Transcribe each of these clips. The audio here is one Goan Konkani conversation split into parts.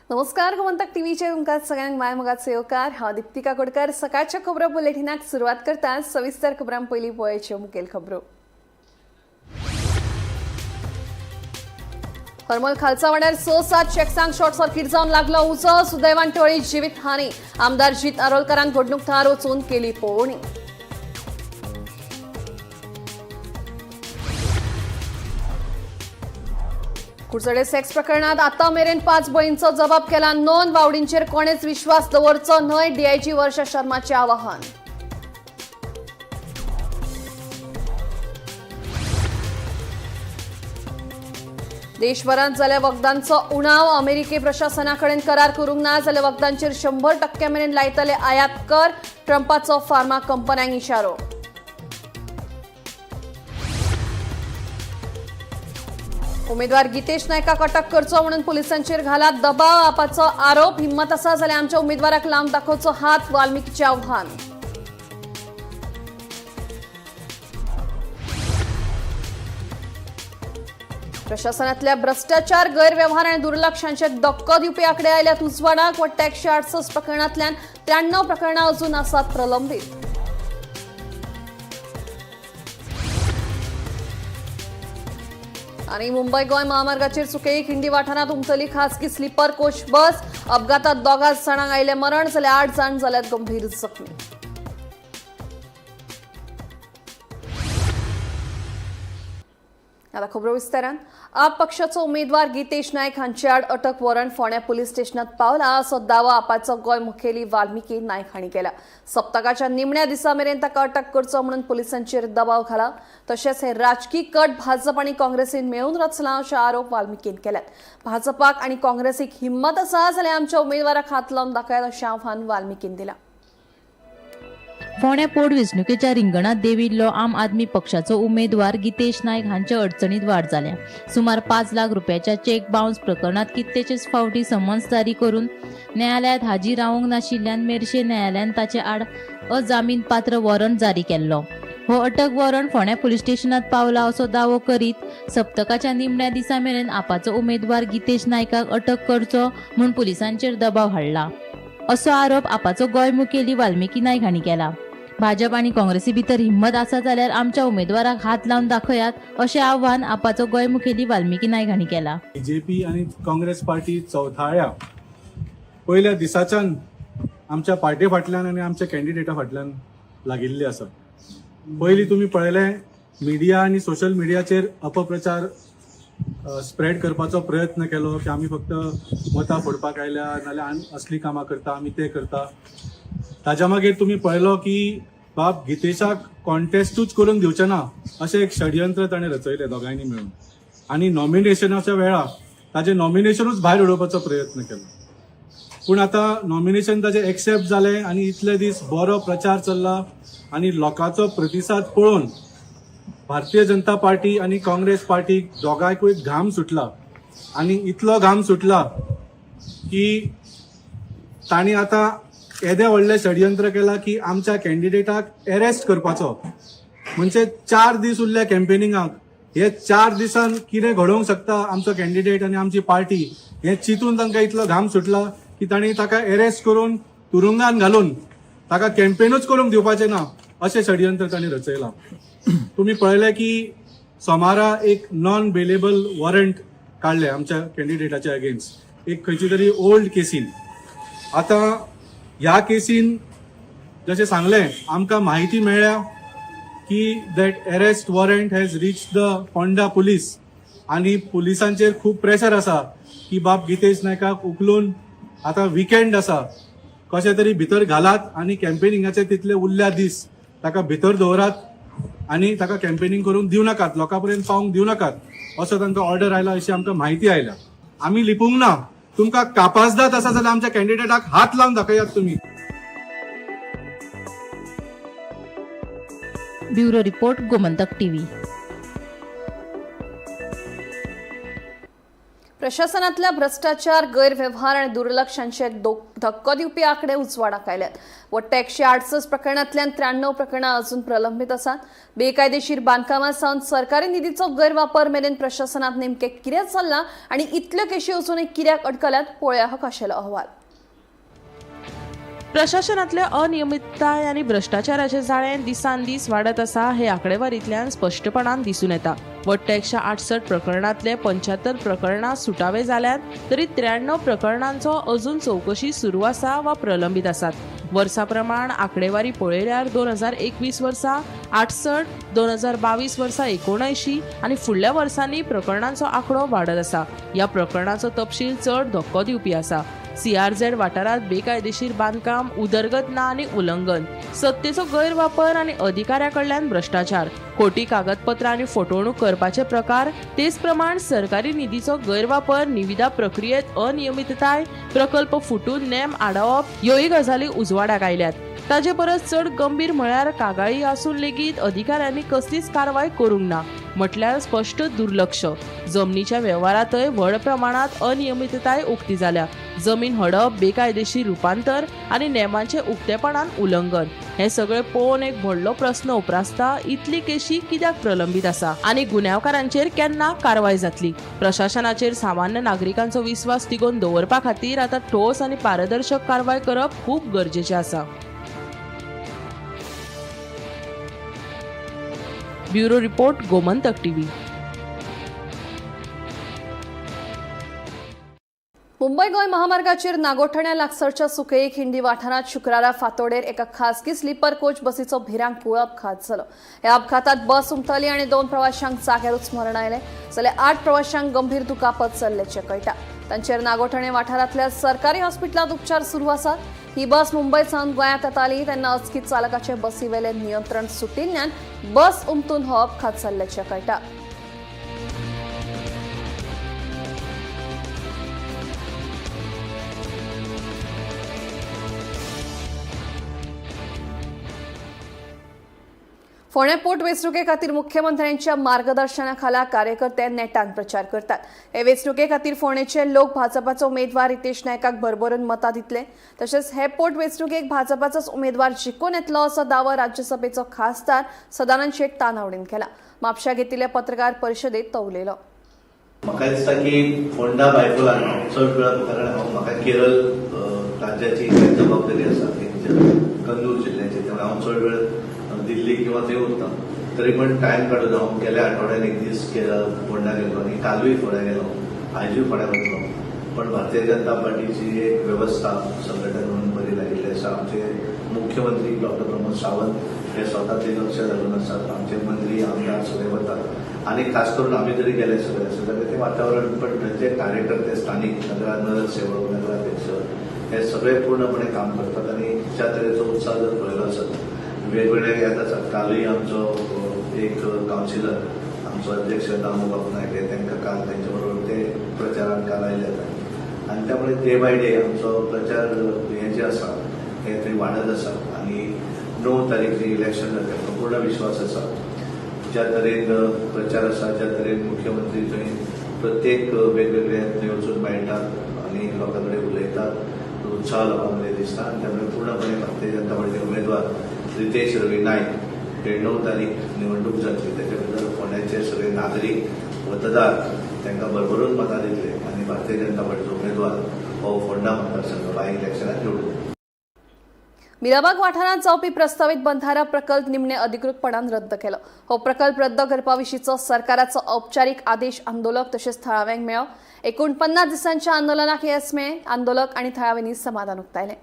नमस्कार, गोमंतक टीव्हीचेर तुमकां सगळ्यांक माय मोगाचो येवकार. हांव दिप्ती काकोडकर. सकाळच्या खबरो बुलेटिनाक सुरवात करता. सविस्तर खबरां पयलीं पळोवच्यो मुखेल खबरो. हरमल खालसा वाड्यार 6-7 शॅक्सांक शॉर्ट सर्किट जावन लागलो उजो. सुदैवान टळी जिवीत हानी. आमदार जीत आरोलकरान घडणूक थळार वचून केली पळोवणी. कुडचडे सेक्स प्रकरणात आता मेरेन 5 बळींचो जबाब केला नोंद. वावडींचेर कोणेच विश्वास दवरचो न्हय, डीआयजी वर्षा शर्माचे आवाहन. देशभरात जाल्ल्या वखदांचो उणाव. अमेरिके प्रशासनाकडेन करार करूंक ना जाल्यार वखदांचेर 100% मेरेन लायतले आयात कर. ट्रंपाचो फार्मा कंपन्यांक इशारो. उमेदवार गीतेश नायकाक अटक करचो म्हणून पोलिसांचेर घाला दबाव. आपाचो आरोप. हिम्मत आसा जाल्यार आमच्या उमेदवाराक लावन दाखोवचो हात. वाल्मिकीचें आव्हान. प्रशासनातल्या भ्रष्टाचार, गैरव्यवहार आणि दुर्लक्षांचे धक्को दिवपी आकडे आयल्यात उजवाडाक. वट्ट 168 प्रकरणांतल्यान 93 प्रकरणां अजून आसात प्रलंबीत. आणि मुंबई गोंय महामार्गाचेर सुकेई खिंडी वाठारांत उमथली खासगी स्लीपर कोच बस. अपघातात 2 जाणांक आयले मरण जाल्यार 8 जाण जाल्यात गंभीर जखमी. आता खबरो विस्तारान. आप पक्षाचो उमेदवार गीतेश नायक हांचे आड अटक वॉरंट फोंड्या पुलीस स्टेशनात पावला असो दावो आपाचो गोंय मुखेली वाल्मिकी नायक हांणी केला. सप्तकाच्या निमण्या दिसा मेरेन ताका अटक करचो म्हणून पुलिसांचेर दबाव घाला. तशेंच हे राजकी कट भाजप आनी काँग्रेसीन मेळून रचला अशे आरोप वाल्मिकीन केल्यात. भाजपाक आनी काँग्रेसीक हिम्मत आसा जाल्यार आमच्या उमेदवाराक हात लावन दाखयात अशें आव्हान वाल्मिकीन दिलां. फोंड्या पोटवेंचणुकेच्या रिंगणात देविल्लो आम आदमी पक्षाचो उमेदवार गीतेश नायक हांच्या अडचणीत वाड जाल्या. सुमार 5 लाख रुपयाच्या चेक बाउन्स प्रकरणात कितलेशेच फावटी समन्स जारी करून न्यायालयात हाजीर रावंक नाशिल्ल्यान मेरशे न्यायालयान ताचे आड अजामीनपात्र वॉरंट जारी केल्लो. हो अटक वॉरंट फोंड्या पुलीस स्टेशनात पावला असो दावो करीत सप्तकाच्या निमण्या दिसा मेरेन आपाचो उमेदवार गीतेश नायकाक अटक करचो म्हूण पुलिसांचेर दबाव हाडला असो आरोप आपाचो गोंय मुखेली वाल्मिकी नायक हांणी केला. भाजप आनी काँग्रेसी भितर हिम्मत आसा जाल्यार आमच्या उमेदवाराक हात लावन दाखयात अशें आव्हान आपाचो गोंय मुखेली वाल्मिकी नायक हांणी केला. बीजेपी आनी काँग्रेस पार्टी चौथाळ्या पयल्या दिसाच्यान आमच्या पार्टी फाटल्यान आनी आमच्या कॅन्डिडेटा फाटल्यान लागिल्ली आसा. पयलीं तुमी पळयलें, मिडिया आनी सोशल मिडियाचेर अपप्रचार स्प्रेड करपाचो प्रयत्न केलो की आमी फक्त मतां फोडपाक आयल्या, नाल्यार असलीं कामां करता, आमी तें करता. ताज्या मागीर तुमी पळयलो की बाब गीतेशाक कॉन्टेस्टूच करूंक दिवचें ना अशें एक षडयंत्र ताणें रचयलें दोगांयनी मेळून आनी नॉमिनेशनाच्या वेळार ताजें नॉमिनेशनूच भायर उडोवपाचो प्रयत्न केलो. पूण आतां नॉमिनेशन ताजें एक्सेप्ट जालें आनी इतले दीस बरो प्रचार चल्ला आनी लोकांचो प्रतिसाद पळोवन भारतीय जनता पार्टी आनी काँग्रेस पार्टीक दोगांयकूय घाम सुटला आनी इतलो घाम सुटला की तांणी आतां येदें व्हडलें षडयंत्र केलां की आमच्या कॅन्डिडेटाक एरेस्ट करपाचो. म्हणजे 4 दीस उरल्या कॅम्पेनिंगाक. हे 4 दिसान कितें घडोवंक शकता आमचो कॅन्डिडेट आनी आमची पार्टी हें चिंतून तांकां इतलो घाम सुटला की तांणी ताका एरेस्ट करून तुरुंगान घालून ताका कॅम्पेनूच करूंक दिवपाचें ना अशें षडयंत्र तांणी रचयलां. तुमी पळयलें की सोमारा एक नॉन बेलेबल वॉरंट काडलें आमच्या कॅन्डिडेटाच्या अगेन्स्ट एक खंयची तरी ओल्ड केसीन. आतां ह्या केसीन जशें सांगलें, आमकां म्हायती मेळ्ळ्या की that arrest warrant has reach the Ponda police आनी पुलिसांचेर खूब प्रेशर आसा की बाब गीतेश नायकाक उखलून आतां विकेंड आसा, कशें तरी भितर घालात आनी कॅम्पेनिंगाचे तितले उरल्या दीस ताका भितर दवरात आनी ताका कॅम्पेनिंग करूंक दिवं नाकात, लोकां पर्यंत पावोवंक दिवं नाकात असो तांकां ऑर्डर आयला अशी आमकां म्हायती आयल्या. आमी लिपूंक ना. तुमकां कापाजदाद आसा जाल्यार आमच्या कॅन्डिडेटाक हात लावन दाखयात तुमी. Bureau report, Gomantak TV. प्रशासनातल्या भ्रष्टाचार, गैरव्यवहार आणि दुर्लक्षांचे धक्को दिवपी आकडे उजवाडाक आयल्यात. वट्ट 168 प्रकरणांतल्यान 93 प्रकरणां अजून प्रलंबित आसात. बेकायदेशीर बांदकामां सावन सरकारी निधीचो गैरवापर मेरेन प्रशासनात नेमकें कितें चल्लां आनी इतल्यो केशी अजूनय कित्याक अडकल्यात, पळोवया हो खाशेलो अहवाल. प्रशासनातले अनियमितताय आनी भ्रष्टाचाराचे जाळें दिसान दीस वाडत आसा हे आंकडेवारींतल्यान स्पश्टपणान दिसून येता. वट्ट 168 प्रकरणांतले 75 प्रकरणां सुटावे जाल्यात तरी 93 प्रकरणांचो अजून चवकशी सुरू आसा वा प्रलंबीत आसात. वर्सा प्रमाण आंकडेवारी पळयल्यार 2021 वर्सा 68, 2022 वर्सा 79 आनी फुडल्या वर्सांनी प्रकरणांचो आंकडो वाडत आसा. ह्या प्रकरणाचो तपशील चड धक्को दिवपी आसा. सीआरझेड वाठारांत बेकायदेशीर बांदकाम, उदरगत ना आनी उल्लंघन, सत्तेचो गैरवापर आनी अधिकाऱ्या कडल्यान भ्रष्टाचार, खोटी कागदपत्रां आनी फटवणूक करपाचे प्रकार, तेच प्रमाण सरकारी निधीचो गैरवापर, निविदा प्रक्रियेत अनियमितताय, प्रकल्प फुटून नेम आडावप ह्योय गजाली उजवाडाक आयल्यात. ताजे परस चड गंभीर म्हळ्यार कागाळी आसून लेगीत अधिकाऱ्यांनी कसलीच कारवाय करूंक ना, म्हटल्यार स्पश्ट दुर्लक्ष. जमनीच्या वेव्हारांतय व्हड प्रमाणांत अनियमितताय उक्ती जाल्या. जमीन हडप, बेकायदेशीर रुपांतर आनी नेमांचें उक्तेपणान उल्लंघन हें सगळें पळोवन एक व्हडलो प्रस्न उप्रासता, इतली केशी कित्याक प्रलंबीत आसा आनी गुन्यांवकारांचेर केन्ना कारवाय जातली? प्रशासनाचेर सामान्य नागरिकांचो विस्वास तिगोवन दवरपा खातीर आतां ठोस आनी पारदर्शक कारवाय करप खूब गरजेचें आसा. Bureau report, Gomantak TV. Mumbai Goa महामार्गाचेर नागोठण्या लागसरच्या सुकई खिंडी वाठारांत शुक्रारा फातोडेर एका खासगी स्लीपर कोच बसीचो भिरांकूळ अपघात जालो. ह्या अपघातात बस उमथली आनी 2 प्रवाशांक जाग्यारूच मरण आयलें, जाल्यार 8 प्रवाशांक गंभीर दुखापत जाल्ल्याचें कळटा. तांचेर नागोठणे वाठारांतल्या सरकारी हॉस्पिटलांत उपचार सुरू आसात. ही बस मुंबय सावन गोंयांत येताली तेन्ना अचकीत चालकाचे बसीवेलें नियंत्रण सुटिल्ल्यान बस उमथून हो अपघात जाल्ल्याचें कळटा. फोंडें पोटवेंचणुके खातीर मुख्यमंत्र्यांच्या मार्गदर्शनाखाला कार्यकर्ते नेटान प्रचार करतात. हे वेंचणुके खातीर फोंडेचे लोक भाजपाचो उमेदवार रितेश नायकाक भरभरून मतां दितले. तशेंच हे पोटवेंचणुकेक भाजपाचोच उमेदवार जिखून येतलो असो दावो राज्यसभेचो खासदार सदानंद शेट तानावडीन केला. म्हापश्यां घेतिल्ले पत्रकार परिशदेंत तो उलयलो. म्हाका दिसता की फोंडा बायपोलान चड वेळार, कारण हांव म्हाका केरळ राज्याची जबाबदारी आसा, कन्नूर जिल्ल्याची, त्यामुळे हांव चड वेळ दिल्ली किंवा थंय उरता. तरी पण टायम काडून हांव गेल्या आठवड्यान एक दीस फोंडा गेलो आनी कालूय फोंड्या गेलो, आयजूय फोंड्या वतलो. पण भारतीय जनता पार्टीची एक वेवस्था संघटन म्हणून बरी लागिल्ली आसा. आमचे मुख्यमंत्री डॉक्टर प्रमोद सावंत हे स्वता ते लक्ष घालून आसात. आमचे मंत्री, आमदार सगळे वतात आनी खास करून आमी जरी गेले सगळे आसा जाल्यार ते वातावरण, पण थंयचे कार्यकर्ते, स्थानीक नगरसेवक, नगराध्यक्ष हे सगळे पूर्णपणे काम करतात आनी ज्या तरेचो उत्साह जर पळयलो आसत वेगवेगळे येत आसात. कालूय आमचो एक कावन्सिलर, आमचो अध्यक्ष दामू बाबू नायक हे तांकां काल तेंच्या बरोबर ते प्रचारान काल आयले आनी त्यामुळे डे बाय डे आमचो प्रचार हे जे आसा हे थंय वाडत आसा आनी 9 तारीख जे इलेक्शन जाता ताका पूर्ण विश्वास आसा. ज्या तरेन प्रचार आसा, ज्या तरेन मुख्यमंत्री थंय प्रत्येक वेगवेगळे थंय वचून मेळटात आनी लोकां कडेन उलयतात, उत्साह लोकां मदीं दिसता आनी त्यामुळे पूर्णपणे भारतीय जनता पार्टीचे उमेदवार रितेश रवी नायक हे 9 तारीख निवडणूक जातली त्याच्या बद्दल फोंड्याचे सगळे नागरीक, मतदार तांकां भरभरून मतां दितले आनी भारतीय जनता पार्टीचो उमेदवार हो फोंडा मतदारसंघ बाय इलेक्शनात निवडून. मिराबाग वाठारांत जावपी प्रस्तावीत बंधारा प्रकल्प निमणे अधिकृतपणान रद्द केलो. हो प्रकल्प रद्द करपा विशींचो सरकाराचो औपचारीक आदेश आंदोलक तशेंच थळाव्यांक मेळ्ळो. 49 दिसांच्या आंदोलनाक येस मेळ्ळें. आंदोलक आनी थळाव्यांनी समाधान उक्तायलें.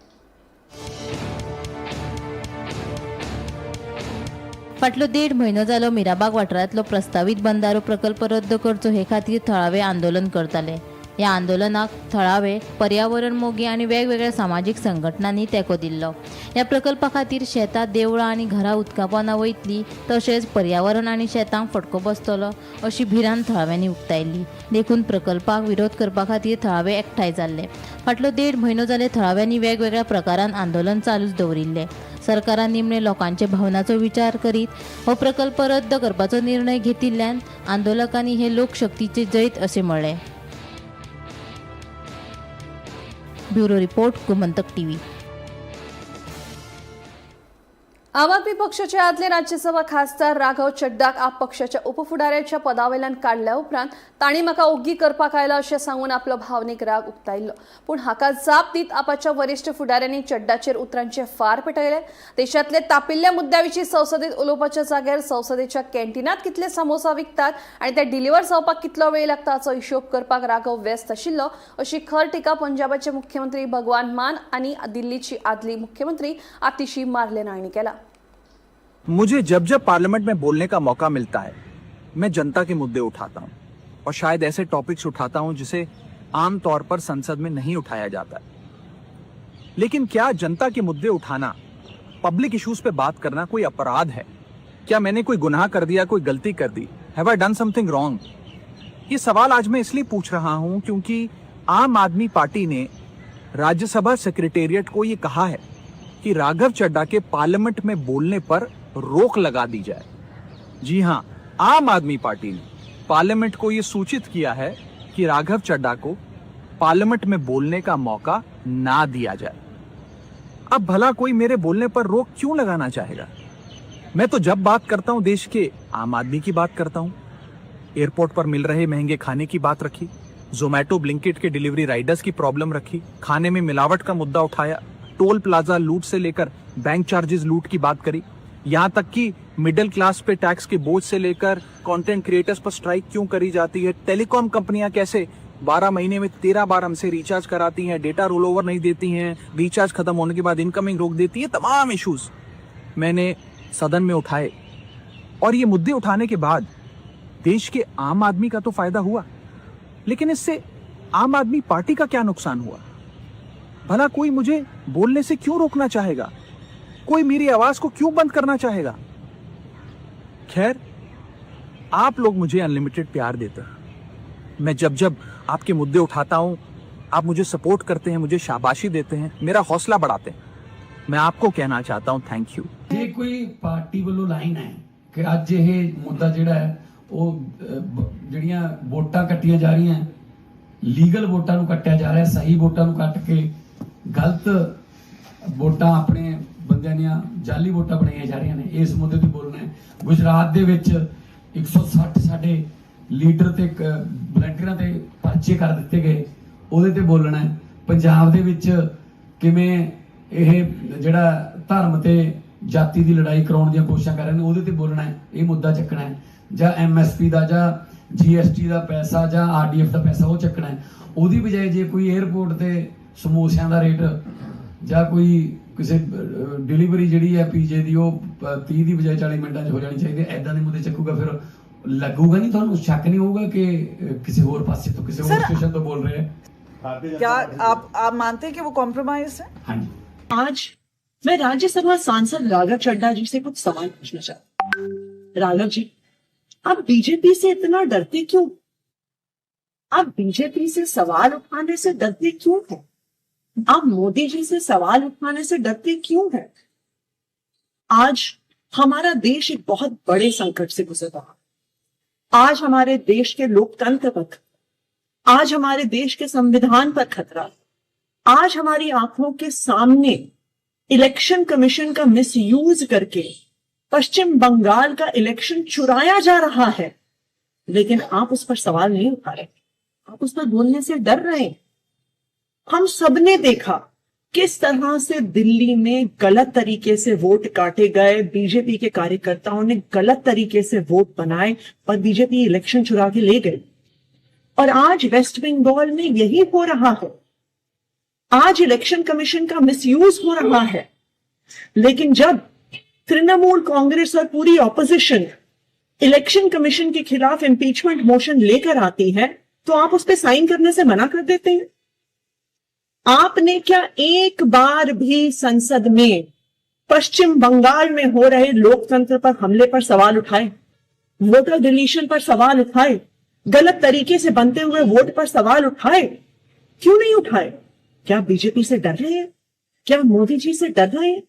फाटलो 1.5 म्हयनो जालो मिराबाग वाठारांतलो प्रस्तावीत बंधारो प्रकल्प रद्द करचो हे खातीर थळावे आंदोलन करताले. ह्या आंदोलनाक थळावे, पर्यावरण मोगी आनी वेगवेगळ्या सामाजीक संघटनांनी तेंको दिल्लो. ह्या प्रकल्पा खातीर शेतां, देवळां आनी घरां उदका पोंदा वयतली, तशेंच पर्यावरण आनी शेतांक फटको बसतलो अशी भिरांत थळाव्यांनी उक्तायल्ली. देखून प्रकल्पाक विरोध करपा खातीर थळावे एकठांय जाल्ले. फाटलो 1.5 म्हयनो जाले थळाव्यांनी वेगवेगळ्या प्रकारान आंदोलन चालूच दवरिल्लें. सरकारान निमणे लोकांच्या भावनाचो विचार करीत हो प्रकल्प रद्द करपाचो निर्णय घेतिल्ल्यान आंदोलकांनी हे लोकशक्तीचे जैत अशें म्हळें. Bureau report, Gomantak TV. Aam Aadmi पक्षाचे आदले राज्यसभा खासदार राघव चड्डाक आप पक्षाच्या उपफुडाऱ्याच्या पदावेल्यान काडल्या उपरांत तांणी म्हाका ओग्गी करपाक आयला अशें सांगून आपलो भावनीक राग उक्तायल्लो. पूण हाका जाप दीत आपाच्या वरिश्ठ फुडाऱ्यांनी चड्डाचेर उतरांचे फार पेटयले. देशांतले तापिल्ल्या मुद्द्या विशीं संसदेत उलोवपाच्या जाग्यार संसदेच्या कॅन्टीनात कितले समोसा विकतात आनी ते डिलिव्हर जावपाक कितलो वेळ लागता हाचो हिशोब करपाक राघव व्यस्त आशिल्लो अशी खर टिका पंजाबाचे मुख्यमंत्री भगवान मान आनी दिल्लीची आदली मुख्यमंत्री आतिशी मार्लेना हांणी केला. मुझे जब जब पार्लियामेंट में बोलने का मौका मिलता है, मैं जनता के मुद्दे उठाता हूं और शायद ऐसे टॉपिक्स उठाता हूं जिसे आम तौर पर संसद में नहीं उठाया जाता है। लेकिन क्या जनता के मुद्दे उठाना, पब्लिक इश्यूज पे बात करना कोई अपराध है? क्या मैंने कोई गुनाह कर दिया, कोई गलती कर दी? Have I done something wrong? ये सवाल आज मैं इसलिए पूछ रहा हूं क्योंकि आम आदमी पार्टी ने राज्यसभा सेक्रेटेरिएट को ये कहा है कि राघव चड्डा के पार्लियामेंट में बोलने पर रोक लगा दी जाए। जी हां, आम आदमी पार्टी ने पार्लियामेंट को यह सूचित किया है कि राघव चड्डा को पार्लियामेंट में बोलने का मौका ना दिया जाए। अब भला कोई मेरे बोलने पर रोक क्यों लगाना चाहेगा? मैं तो जब बात करता हूं, देश के आम आदमी की बात करता हूं। एयरपोर्ट पर मिल रहे महंगे खाने की बात रखी, Zomato, Blinkit K delivery Riders की प्रॉब्लम रखी, खाने में मिलावट का मुद्दा उठाया, टोल प्लाजा लूट से लेकर बैंक चार्जेस लूट की बात करी, यहां तक कि middle class pay tax K बोझ से लेकर कंटेंट क्रिएटर्स पर स्ट्राइक क्यों करी जाती है, टेलीकॉम कंपनियां कैसे 12 महीने में 13 बार हमसे रिचार्ज कराती हैं, डेटा रोल ओवर नहीं देती हैं, रिचार्ज खत्म होने के बाद इनकमिंग रोक देती है, तमाम इश्यूज मैंने सदन में उठाए। और ये मुद्दे उठाने के बाद देश के आम आदमी का तो फायदा हुआ, लेकिन इससे आम आदमी पार्टी का क्या नुकसान हुआ? भला कोई मुझे बोलने से क्यों रोकना चाहेगा? कोई मेरी आवाज को क्यों बंद करना चाहेगा? खैर, आप लोग मुझे अनलिमिटेड प्यार देते हैं। मैं जब जब आपके मुद्दे उठाता हूं, आप मुझे सपोर्ट करते हैं, मुझे शाबाशी देते हैं, मेरा हौसला बढ़ाते हैं। मैं आपको कहना चाहता हूं, thank you. ਜੇ ਕੋਈ ਪਾਰਟੀ ਵੱਲੋਂ ਲਾਈਨ ਹੈ ਕਿ ਅੱਜ ਇਹ ਮੁੱਦਾ ਜਿਹੜਾ ਹੈ ਉਹ ਜਿਹੜੀਆਂ ਵੋਟਾਂ ਕੱਟੀਆਂ ਜਾ ਰਹੀਆਂ, ਲੀਗਲ ਵੋਟਾਂ ਨੂੰ ਕੱਟਿਆ ਜਾ ਰਿਹਾ, ਸਹੀ ਵੋਟਾਂ ਨੂੰ ਕੱਟ ਕੇ ਗਲਤ ਵੋਟਾਂ ਆਪਣੇ ਬੰਦਿਆਂ ਦੀਆਂ ਜਾਲੀ ਵੋਟਾਂ ਬਣਾਈਆਂ ਜਾ ਰਹੀਆਂ ਨੇ, ਇਸ ਮੁੱਦੇ ਤੇ ਬੋਲਣਾ ਹੈ। ਗੁਜਰਾਤ ਦੇ ਵਿੱਚ 160 ਸਾਡੇ ਲੀਡਰ ਤੇ ਵਲੰਟੀਅਰਾਂ ਤੇ ਪਰਚੇ ਕਰ ਦਿੱਤੇ ਗਏ, ਉਹਦੇ ਤੇ ਬੋਲਣਾ ਹੈ। ਪੰਜਾਬ ਦੇ ਵਿੱਚ ਕਿਵੇਂ ਇਹ ਜਿਹੜਾ ਧਰਮ ਤੇ ਜਾਤੀ ਦੀ ਲੜਾਈ ਕਰਾਉਣ ਦੀਆਂ ਕੋਸ਼ਿਸ਼ਾਂ ਕਰ ਰਹੇ ਨੇ, ਉਹਦੇ ਤੇ ਬੋਲਣਾ ਹੈ, ਇਹ ਮੁੱਦਾ ਚੱਕਣਾ ਹੈ। ਜਾਂ ਐਮਐਸਪੀ ਦਾ ਜਾਂ ਜੀਐਸਟੀ ਦਾ ਪੈਸਾ ਜਾਂ ਆਰਡੀਐਫ ਦਾ ਪੈਸਾ ਉਹ ਚੱਕਣਾ ਹੈ। ਉਹਦੀ ਬਜਾਏ ਜੇ ਕੋਈ ਏਅਰਪੋਰਟ ਤੇ ਸਮੋਸਿਆਂ ਦਾ ਰੇਟ ਜਾਂ ਕੋਈ ਕਿਸੇ ਡਿਲੀਵਰੀ ਜਿਹੜੀ ਹੈ ਪੀਜੇ ਦੀ ਉਹ 30 ਦੀ ਬਜਾਏ 40 ਮਿੰਟਾਂ 'ਚ ਹੋ ਜਾਣੀ ਚਾਹੀਦੀ ਹੈ, ਐਦਾਂ ਦੇ ਮੁੱਦੇ ਚੱਕੂਗਾ, ਫਿਰ ਲੱਗੂਗਾ ਨਹੀਂ ਤੁਹਾਨੂੰ, ਸ਼ੱਕ ਨਹੀਂ ਹੋਊਗਾ ਕਿ ਕਿਸੇ ਹੋਰ ਪਾਸੇ ਤੋਂ, ਕਿਸੇ ਹੋਰ ਸਟੇਸ਼ਨ ਤੋਂ ਬੋਲ ਰਹੇ ਹੈ? क्या आप मानते हैं कि वो कॉम्प्रोमाइज है? ਹਾਂਜੀ। आज मैं राज्यसभा सांसद राघव चड्डा जी से कुछ सवाल पूछना चाहती हूँ। राघव जी, आप बीजेपी से इतना डरते क्यों? आप बीजेपी से सवाल उठाने से डरते क्यों हैं? आप मोदी जी से सवाल उठाने से डरते क्यों हैं? आज हमारा देश एक बहुत बड़े संकट से गुजर रहा है। आज हमारे देश के लोकतंत्र पर खतरा, आज हमारे देश के संविधान पर खतरा, आज हमारी आंखों के सामने इलेक्शन कमीशन का मिसयूज करके पश्चिम बंगाल का इलेक्शन चुराया जा रहा है, लेकिन आप उस पर सवाल नहीं उठा रहे, आप उस पर बोलने से डर रहे हैं। हम सबने देखा किस तरह से दिल्ली में गलत तरीके से वोट काटे गए, बीजेपी के कार्यकर्ताओं ने गलत तरीके से वोट बनाए और बीजेपी इलेक्शन चुरा के ले गए। और आज वेस्ट बंगाल में यही हो रहा है। आज इलेक्शन कमीशन का मिसयूज हो रहा है, लेकिन जब तृणमूल कांग्रेस और पूरी ऑपोजिशन इलेक्शन कमीशन के खिलाफ इंपीचमेंट मोशन लेकर आती है, तो आप उस पर साइन करने से मना कर देते हैं। आपने क्या एक बार भी संसद में पश्चिम बंगाल में हो रहे लोकतंत्र पर हमले पर सवाल उठाए, वोटर डिलीशन पर सवाल उठाए, गलत तरीके से बनते हुए वोट पर सवाल उठाए? क्यों नहीं उठाए? क्या बीजेपी से डर रहे हैं? क्या मोदी जी से डर रहे हैं?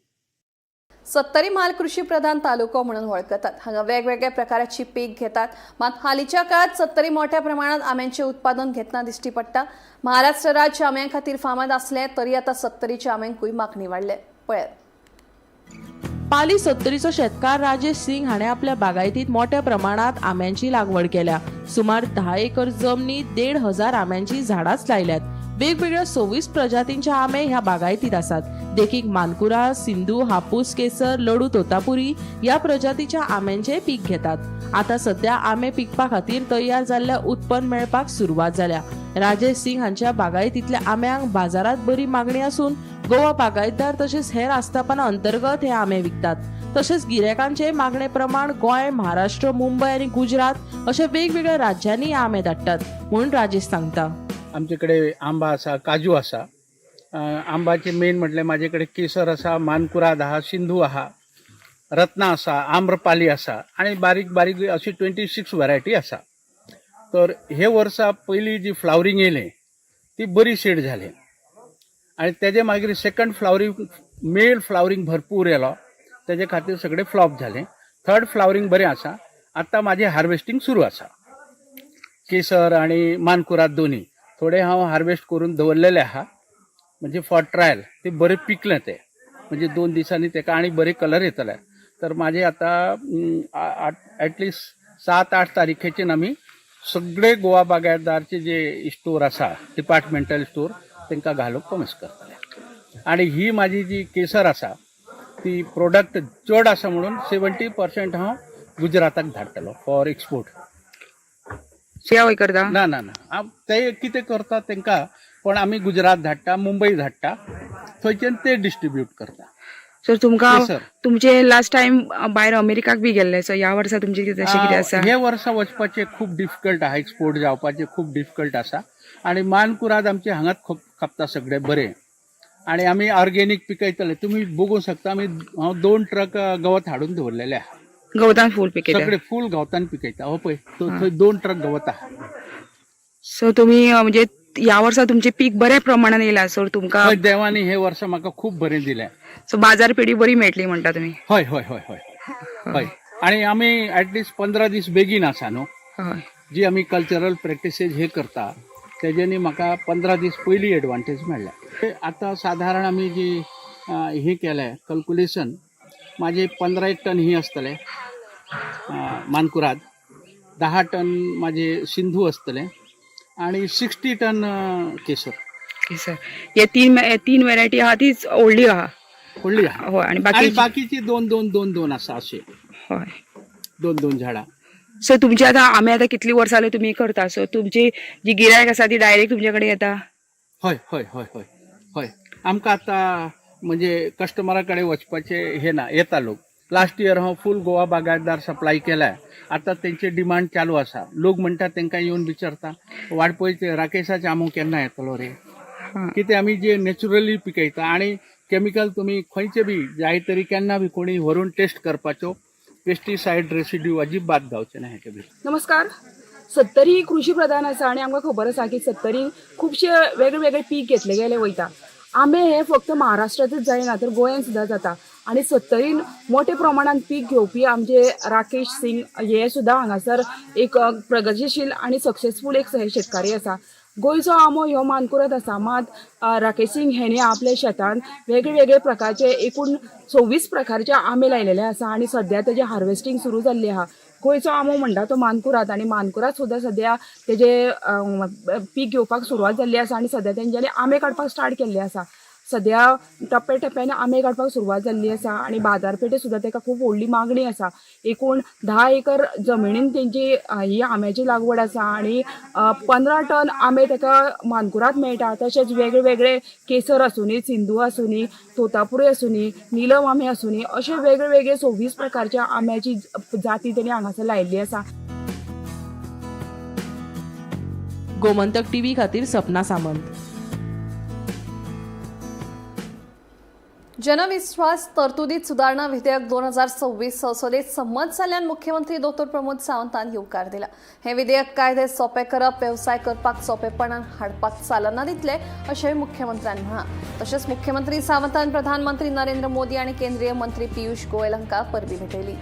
सत्तरी म्हाल कृशी प्रधान तालुको म्हणून वळखतात. हांगा वेगवेगळ्या प्रकाराची पीक घेतात. मात हालींच्या काळात सत्तरी मोठ्या प्रमाणात आंब्यांचे उत्पादन घेतना दिश्टी पडटा. महाराष्ट्र राज्य आंब्यां खातीर फामाद आसलें तरी आतां सत्तरीच्या आंब्यांकूय मागणी वाडल्या. पळयात. पाली सत्तरीचो शेतकार राजेश सिंग हाणें आपल्या बागायतींत मोठ्या प्रमाणात आंब्यांची लागवड केल्या. सुमार 10 एकर जमनीत 1500 आंब्यांची झाडांच लायल्यात. वेगवेगळ्या 26 प्रजातींचे आंबे ह्या बागायतीत आसात. देखीक मानकुरा, सिंधू, हापूस, केसर, लडू, तोतापुरी ह्या प्रजातीच्या आंब्यांचे पीक घेतात. आता सध्या आंबे पिकपा खातीर तयार जाल्ल्या उत्पन्न मेळपाक सुरवात जाल्या. राजेश सिंग हांच्या बागायतींतल्या आंब्यांक बाजारात बरी मागणी आसून गोवा बागायतदार तशेंच हेर आस्थापना अंतर्गत हे आंबे विकतात. तशेंच गिरायकांचे मागणे प्रमाण गोंय, महाराष्ट्र, मुंबय आनी गुजरात अशा वेगवेगळ्या राज्यांनी आंबे धाडटात म्हूण राजेश सांगता. आमचे कडेन आंबा आसा, काजू आसा. आंबाचे मेन म्हटल्यार म्हाजे कडेन केसर आसा, मानकुराद आहा, सिंधू आहा, रत्ना आसा, आम्रपाली आसा आनी बारीक बारीक अशी 26 व्हरायटी आसा. तर हे वर्सा पयली जी फ्लावरींग येयलें ती बरी सेट जाली आनी तेजे मागीर सेकंड फ्लावरींग मेल फ्लावरींग भरपूर येयलो, तेजे खातीर सगळें फ्लॉप जालें. थर्ड फ्लावरींग बरें आसा. आतां म्हाजें हार्वेस्टींग सुरू आसा. केसर आनी मानकुराद दोनी थोडे हांव हार्वेस्ट करून दवरलेले आहा, म्हणजे फॉर ट्रायल. ते बरे पिकले ते म्हणजे 2 दिसांनी तेका आनी बरे कलर येतले. तर म्हाजे आतां एटलिस्ट 7-8 तारखेच्यान आमी सगळे गोवा बागायतदारचे जे स्टोर आसा, डिपार्टमेंटल स्टोर, तांकां घालूंक कॉमेस करतले. आनी ही म्हाजी जी केसर आसा ती प्रोडक्ट चड आसा म्हणून 70% हांव गुजराताक धाडटलो फॉर एक्सपोर्ट. करता ना ना ना, ते कितें करता तांकां, पण आमी गुजरात धाडटा, मुंबय धाडटा, थंयच्यान ते डिस्ट्रीब्यूट करता. सर तुमकां तुमचे लास्ट टायम भायर अमेरिकाक बी गेल्ले, सो ह्या वर्सा तुमचे कितें अशें कितें आसा? हे वर्सा वचपाचें खूब डिफिकल्ट आहा, एक्सपोर्ट जावपाचें खूब डिफिकल्ट आसा. आनी मानकुराद आमचे हांगाच खूब खपता सगळे बरे आनी आमी ऑर्गेनीक पिकयतले. तुमी बघूंक शकता, आमी हांव 2 ट्रक गवत हाडून दवरलेले आहा. गवतान फूल पिकयता? सगळे फूल गवतान पिकयता. हो पळय थंय 2 ट्रक गवत आहा. सो तुमी म्हणजे ह्या वर्सा तुमचे पीक बऱ्या प्रमाणान येयला सर तुमकां? देवानी हे वर्सा म्हाका खूब बरें दिलें. सो बाजारपेठी बरी मेळटली म्हणटा तुमी? हय हय हय हय हय. आनी आमी एटलिस्ट 15 दीस बेगीन आसा न्हू, जी आमी कल्चरल प्रॅक्टिसेस हे करता तेज्यानी म्हाका 15 दीस पयली एडवांटेज मेळ्ळ्या. आतां सादारण आमी जी हे केलें कॅल्कुलेशन, म्हाजे 15 टन ही आसतले मानकुराद, 10 टन म्हाजे सिंधू आसतले आनी 60 टन केसर. केसर हे तीन व्हेरायटी आहा तीच व्हडली आहा? व्हडली आहा. हय. आनी बाकीची 2 2 2 2 आसा अशे. हय, 2 2 झाडां. सो तुमची आतां आमी आतां कितली वर्सां जाली तुमी करता, सो तुमची जी गिरायक आसा ती डायरेक्ट तुमचे कडेन येता? हय हय हय हय हय. आमकां आतां म्हणजे कस्टमरा कडेन वचपाचें हें ना, येता लोक. लास्ट इयर हांव फूल गोवा बागायतदार सप्लाय केल्या, आतां तेंचे डिमांड चालू आसा. लोक म्हणटा तेंकां येवन विचारता वाडपय राकेशाचे आंबो केन्ना येतलो रे, कितें आमी जे नॅचरली पिकयता आनी केमिकल तुमी खंयचे बी जाय तरी केन्ना बी कोणी व्हरून टेस्ट करपाच्यो, पेस्टिसायड रेसिड्यू अजिबात जावचें ना हेचे भितर. नमस्कार. सत्तरी कृशी प्रधान आसा आनी आमकां खबर आसा की सत्तरी खुबशे वेगळे वेगळे पीक घेतले गेले वयता. आंबे हे फक्त महाराष्ट्रांतच जायना तर गोंयांत सुद्दां जाता आनी सत्तरीन मोठे प्रमाणान पीक घेवपी आमचे राकेश सिंग हे सुद्दां हांगासर एक प्रगतीशील आनी सक्सेसफूल एक शेतकारी आसा. गोंयचो आंबो ह्यो मानकुराद आसा, मात राकेश सिंग हेणी आपल्या शेतान वेगळे वेगळे प्रकारचे एकूण 26 प्रकारचे आंबे लायलेले आसा आनी सद्या तेजे हार्वेस्टींग सुरू जाल्ली आहा. गोंयचो आंबो म्हणटा तो मानकुराद आनी मानकुराद सुद्दां सद्या तेजे पीक घेवपाक सुरवात जाल्ली आसा आनी सद्या तेंच्यांनी आंबे काडपाक स्टार्ट केल्ले आसा. सद्या टप्प्या टप्प्यान आंबे काडपाक सुरवात जाल्ली आसा आनी बाजारपेठे सुद्दां तेका खूब व्हडली मागणी आसा. एकूण 10 एकर जमिनीन तेंची ही आंब्याची लागवड आसा आनी 15 टन आंबे तेका मानकुराद मेळटा. तशेंच वेगळे वेगळे केसर आसूनी, सिंधू आसूनी, तोतापुरी आसूनी, निलम आंबे आसूनी, अशे वेगळे वेगळे 26 प्रकारच्या आंब्याची जाती तेणी हांगासर लायिल्ली आसा. गोमंतक टीव्ही खातीर सपना सामंत. जनविश्वास तरतुदीत सुदारणा विधेयक 2026 संसदेत संमत जाल्ल्यान मुख्यमंत्री दोतोर प्रमोद सावंतान येवकार दिला. हे विधेयक कायदे सोपे करप, वेवसाय करपाक सोंपेपणान हाडपाक चालना दितले अशें मुख्यमंत्र्यान म्हळां. तशेंच मुख्यमंत्री सावंतान प्रधानमंत्री नरेंद्र मोदी आनी केंद्रीय मंत्री पियुष गोयल हांकां परबीं भेटयली.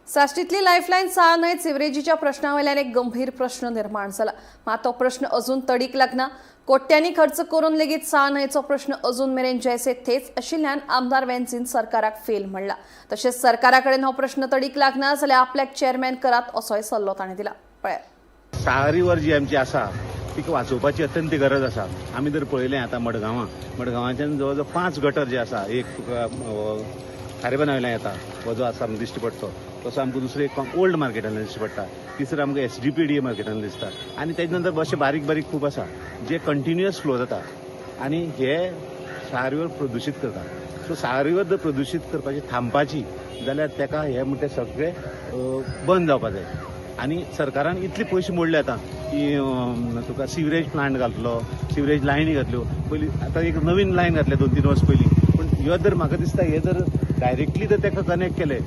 साश्टीतली लायफलायन साळ न्हंय सिवरेजीच्या प्रश्नावयल्यान एक गंभीर प्रश्न निर्माण जाला. मात तो प्रश्न अजून तडीक लागना. कोट्यांनी खर्च करून लेगीत साळ न्हंयचो प्रश्न अजून मेरेन जैसे थेच आशिल्ल्यान आमदार वेन्झीन सरकाराक फेल म्हणला. तशेंच सरकारा कडेन हो प्रश्न तडीक लागना जाल्यार आपल्याक चेअरमॅन करात असोय सल्लो ताणें दिला. पळयात. साळ रिवर जी आमची आसा तिका वाचोवपाची अत्यंत गरज आसा. आमी जर पळयलें आतां मडगांवां, मडगांवाच्यान जवळ जवळ 5 गटर जे आसा, एक तुका खारेबाना वयल्यान येता हो जो आसा आमकां दिश्टी पडटा, तसो आमकां दुसरो एक ओल्ड मार्केटान दिश्टी पडटा, तिसरो आमकां SDPDA मार्केटान दिसता आनी तेजे नंतर अशे बारीक बारीक खूब आसा जे कंटिन्युअस फ्लो जाता आनी हे साळ रिवर प्रदुशीत करता. सो साळ रिवर जर प्रदुशीत करपाची थांबपाची जाल्यार तेका हे म्हणटा सगळे बंद जावपा जाय. आनी सरकारान इतले पयशे मोडले आतां की तुका सिवरेज प्लांट घातलो, सिवरेज लायनी घातल्यो, पयलीं आतां एक नवीन लायन घातल्या 2-3 वर्स पयलीं. पूण ह्यो जर म्हाका दिसता हे जर डायरेक्टली जर ताका कनेक्ट केले,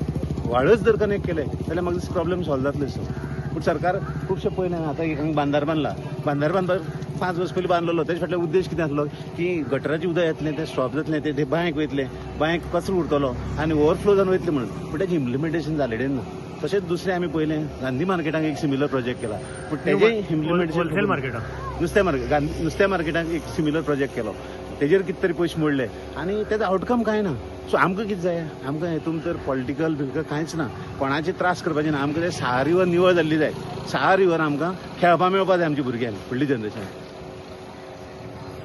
व्हाळच जर कनेक्ट केले जाल्यार म्हाका दिसता प्रॉब्लेम सॉल्व जातलो दिसता. पूण सरकार खुबशे पयलें आतां एक हांगा बांदार बांदला, बांदार बांदपाक 5 वर्स पयलीं बांदलेलो, तेजे फाटल्यान उद्देश कितें आसलो की गटराचें उदक येतलें तें स्टॉप जातलें, तें बांयक वयतलें, बांयक कचरो उरतलो आनी ओवरफ्लो जावन वयतलें म्हणून. पूण तेजें इम्प्लिमेंटेशन जालें ना. तशेंच दुसरें आमी पळयलें गांधी मार्केटाक एक सिमिलर प्रोजेक्ट केला, पूण तेजें इम्प्लिमेंटेशन होलसेल मार्केटाक, नुस्त्या मार्केटाक एक सिमिलर प्रोजेक्ट केलो, तेजेर कितें तरी पयशे मोडले आनी तेजो आवटकम कांय ना. सो आमकां कितें जाय, आमकां हेतून तर पॉलिटिकल बिलकल कांयच ना, कोणाचे त्रास करपाचे ना. आमकां साळ रिवर निवळ जाल्ली जाय, साळ रिवर आमकां खेळपा मेळपा जाय आमच्या भुरग्यांक, फुडली जनरेशन.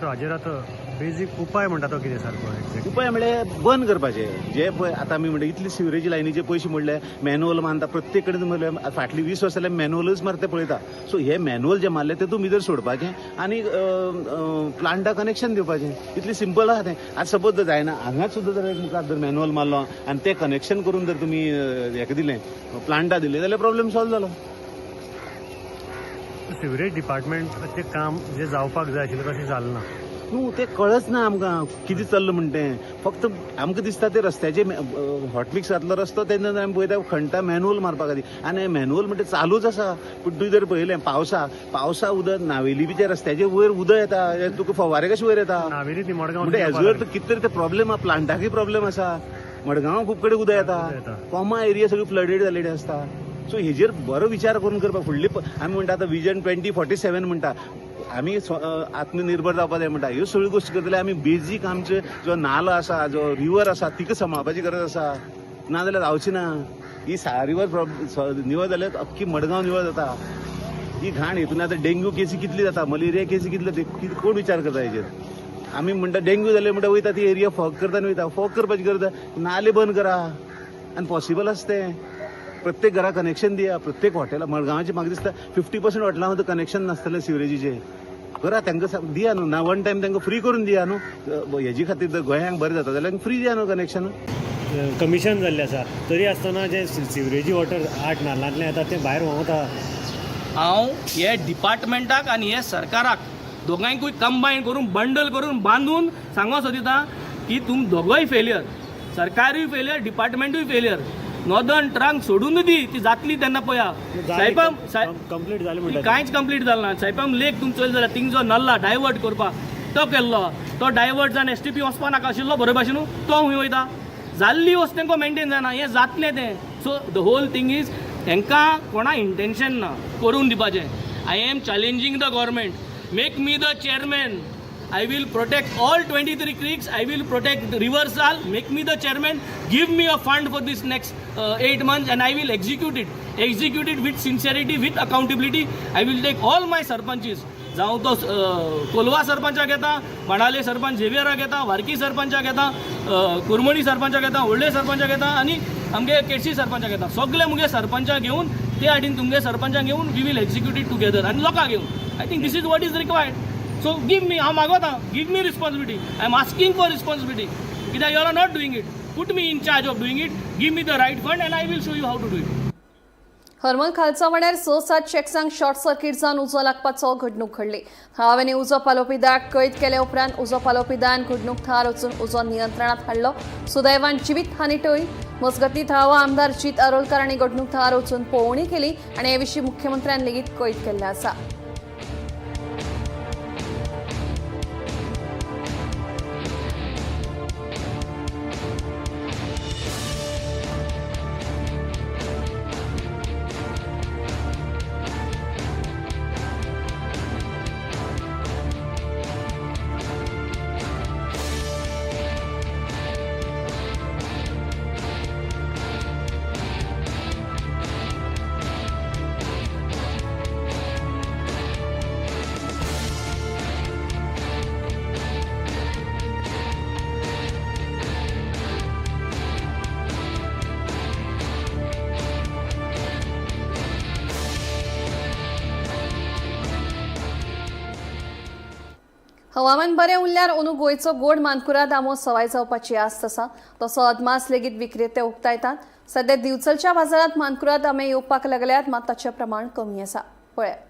सो हाजेर आतां बेजीक उपाय म्हणटा तो कितें सारको? उपाय म्हळ्यार बंद करपाचे जे पळय आतां आमी म्हणटा इतली सिवरेज लायनीचे पयशे मोडले, मॅन्युअल मानता प्रत्येक कडेन म्हणल्यार फाटली 20 वर्सां जाल्यार मॅन्युअलूच मारता पळयता. सो हे मॅन्युअल जे मारले तेतून भितर सोडपाचें आनी प्लांटा कनेक्शन दिवपाचें, इतलें सिंपल आसा तें. आतां सपोज जर जायना हांगाच सुद्दां जर एक मुखार जर मॅन्युअल मारलो आनी तें कनेक्शन करून जर तुमी हेका दिलें, प्लांटा दिलें जाल्यार प्रॉब्लेम सॉल्व जालो. सिवरेज डिपार्टमेंटाचें काम जें जावपाक जाय आशिल्लें तशें जालें ना. न्हू तें कळच ना आमकां कितें चल्लां म्हण तें. फक्त आमकां दिसता ते रस्त्याचे हॉटमिक्स जातलो रस्तो, तेन्ना आमी पळयता खणटा मॅन्युअल मारपा खातीर आनी मॅन्युअल म्हणटा चालूच आसा. पूण तुवें जर पळयलें पावसा उदक नावेली रस्त्याचे वयर उदक येता, तुका फवारे कशे वयर येता नावेली मडगांव म्हणटा. हेजो कितें तरी ते प्रॉब्लेम आसा, प्लांटाकय प्रॉब्लेम आसा, मडगांव खूब कडेन उदक येता, कोमा एरिया सगळी फ्लडेड जाल्ली आसता. सो हेजेर बरो विचार करून करपाक फुडली आमी म्हणटा आतां विजन 2047 म्हणटा, आमी आत्मनिर्भर जावपा जाय म्हणटा. ह्यो सगळ्यो गोश्टी करतले आमी बेजीक आमचे जो नालो आसा, जो रिवर आसा तिका सांबाळपाची गरज आसा, ना जाल्यार जावची ना. ही साळ रिवर निवळ जाल्यार अख्खी मडगांव निवळ जाता. ही घाण हितून आतां डेंग्यू केसी कितली जाता, मलेरिया केसी कितली जाता, कोण विचार करता हेजेर? आमी म्हणटा डेंग्यू जाले म्हणटा वयता ती एरिया फॉग करता आनी वयता, फॉग करपाची गरज, नाले बंद करा आनी पॉसिबल आसा तें. प्रत्येक घरा कनेक्शन दिया, प्रत्येक हॉटेला मडगांवाचे म्हाका दिसता 50% हॉटेलां सुद्दां कनेक्शन नासतलें सिवरेजीचें. करा तांकां दिया न्हू, ना वन टायम तांकां फ्री करून दिया न्हू, हेजे खातीर जर गोंयांक बरें जाता जाल्यार फ्री दिया न्हू कनेक्शन. कमिशन जाल्लें आसा तरी आसतना जे सिवरेजी वॉटर 8 नाल्लांतलें येता तें भायर व्हांवता. हांव हे डिपार्टमेंटाक आनी हे सरकाराक दोगांयकूय कंबायन करून बंडल करून बांदून सांगूंक सोदिता की तुम दोगोय फेलियर, सरकारूय फेलियर, डिपार्टमेंटूय फेलियर. नॉर्दर्न ट्रंक सोडून दी, ती जातली तेन्ना पळया. सायपाम कंप्लीट जालें म्हणटा, कांयच कंप्लीट जालें ना. सायपाम लेक तुमचो चोयलो जाल्यार थिंग जो नल्ला डायवर्ट करपाक तो केल्लो, तो डायवर्ट जावन STP वचपा नाका आशिल्लो बरे भाशेन, तो हुंय वयता. जाल्ली वस्त तांकां मेनटेन जायना, हें जातलें तें. So the whole thing is तांकां कोणा इंटेन्शन ना करून दिवपाचें. I am challenging the government, make me the chairman, I will protect all 23 creeks, I will protect River Sal, make me the chairman, give me a fund for this next 8 months and I will execute it. Execute it with sincerity, with accountability. I will take all my sarpanches. जावं तो कोलवा सरपंचाक येता, बाणाले सरपंच झेवियराक येता, वारकी सरपंचाक येता, कुरमणी सरपंचाक येता, व्हडले सरपंचाक येता आनी आमगे केडशी सरपंचाक येता. सगळे मुगे सरपंचाक घेवन ते हाडीन तुमगे सरपंचाक घेवन we will execute it together आनी लोकांक घेवन. I think this is what is required. So give me, हांव मागोता, give me responsibility. I am asking for responsibility कित्याक you are not doing it. Put me in charge of doing it, give me the right fund and I will show you how to do it. Harmal खालचा वाड्यार 6-7 शॅक्सांक शॉर्ट सर्किट जावन उजो लागपाचो घडणूक घडली. थळाव्यांनी उजो पालोवपी दळाक कळीत केले उपरांत उजो पालोवपी दळान घडणूक थळार वचून उजो नियंत्रणात हाडलो. सुदैवान जिवीत हानी टळ्ळी. मजगतीं थळावो आमदार जीत आरोलकार हांणी घडणूक थळार वचून पळोवणी केली आनी हे विशीं मुख्यमंत्र्यान लेगीत कळीत केल्लें आसा. हवामान बरें उरल्यार अंदू गोंयचो गोड मानकुराद आंबो सवाय जावपाची आस्त आसा. तसो अदमास लेगीत विक्रेते उक्तायतात. सध्या दिवचलच्या बाजारांत मानकुराद आंबे येवपाक लागल्यात, मात ताचें प्रमाण कमी आसा. पळयात.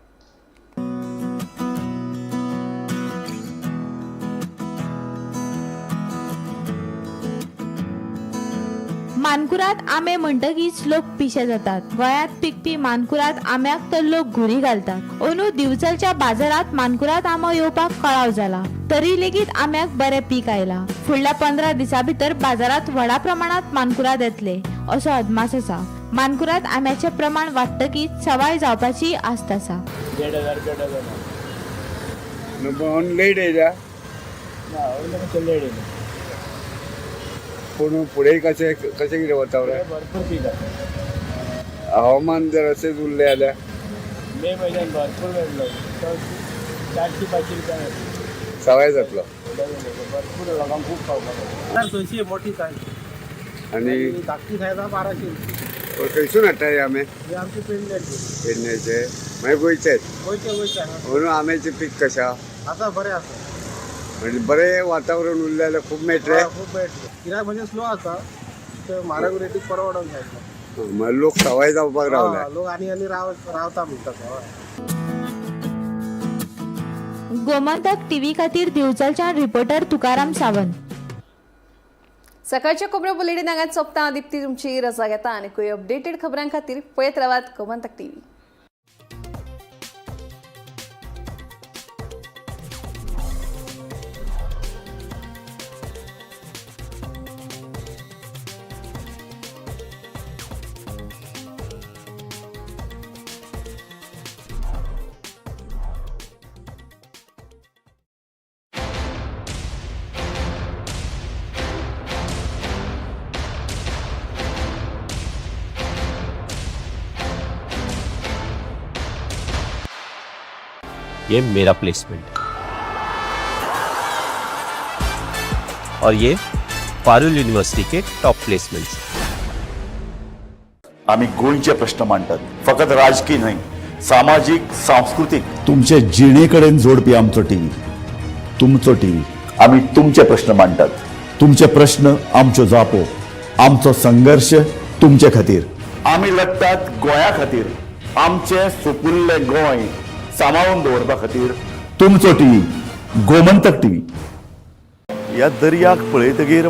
मानकुराद आंबे म्हणटकीच लोक पिशे जातात. गोंयांत पिकपी मानकुराद आंब्याक तर लोक घुरी घालतात. अंदू दिवचलच्या बाजारांत मानकुराद आंबो येवपाक कळाव जाला, तरी लेगीत आंब्याक बरें पीक आयला. फुडल्या 15 दिसां भितर बाजारांत व्हडा प्रमाणांत मानकुराद येतले असो अदमास आसा. मानकुराद आंब्याचें प्रमाण वाडटकीच सवाय जावपाची आस्त आसा. 1.5 लेट येयल्या. पूण फुडें कशें कशें कितें वता? भरपूर पीक आसा. हवामान जर अशेंच उरलें जाल्यार मे म्हयन्यान भरपूर मेळटलो, 400-500 रुपया सवाय जातलो. भरपूर लोकांक खूब खावपाक. 200 मोठी सायज आनी धाकटी सायज 1200. खंयसून हाडटा हे आंबे? हे आमचे पेडण्याचे. पेडण्याचे मागीर गोंयचेच? गोंयचे गोंयचे. म्हणून आंब्याचें पीक कशें आसा, बरें आसा. म्हणजे बरें वातावरण उरलें जाल्यार खूब मेळटलें. खूब मेळटलें. गिरायक म्हणजे स्लो आसा, ते म्हारग रेटीक परवडोंक जाय. मागीर लोक सवाय जावपाक रावले. लोक आनी आनी रावता म्हणटा. गोमंतक टीव्ही खातीर दिवचलच्यान रिपोर्टर तुकाराम सावंत. सकाळच्या खबरो बुलेटीन हांगाच सोंपता. दीप्ती तुमची रजा घेता आनी खंय अपडेटेड खबरां खातीर पळयत रावात गोमंतक टीव्ही. ये मेरा प्लेसमेंट और ये Parul university K top placements. आमी गोंयचे प्रश्न मांडटात, फकत राजकीय न्हय, सामाजीक, सांस्कृतीक, तुमचे जिणे कडेन जोडपी आमचो टीव्ही, तुमचो टीव्ही. आमी तुमचे प्रश्न मांडटात, तुमचे प्रश्न आमच्यो जापो, आमचो संघर्श तुमचे खातीर. आमी लढटात गोंया खातीर, आमचें सुपुल्लें गोंय सांबाळून दवरपा खातीर. तुमचो टीव्ही, गोमंतक टीव्ही. ह्या दर्याक पळयतगीर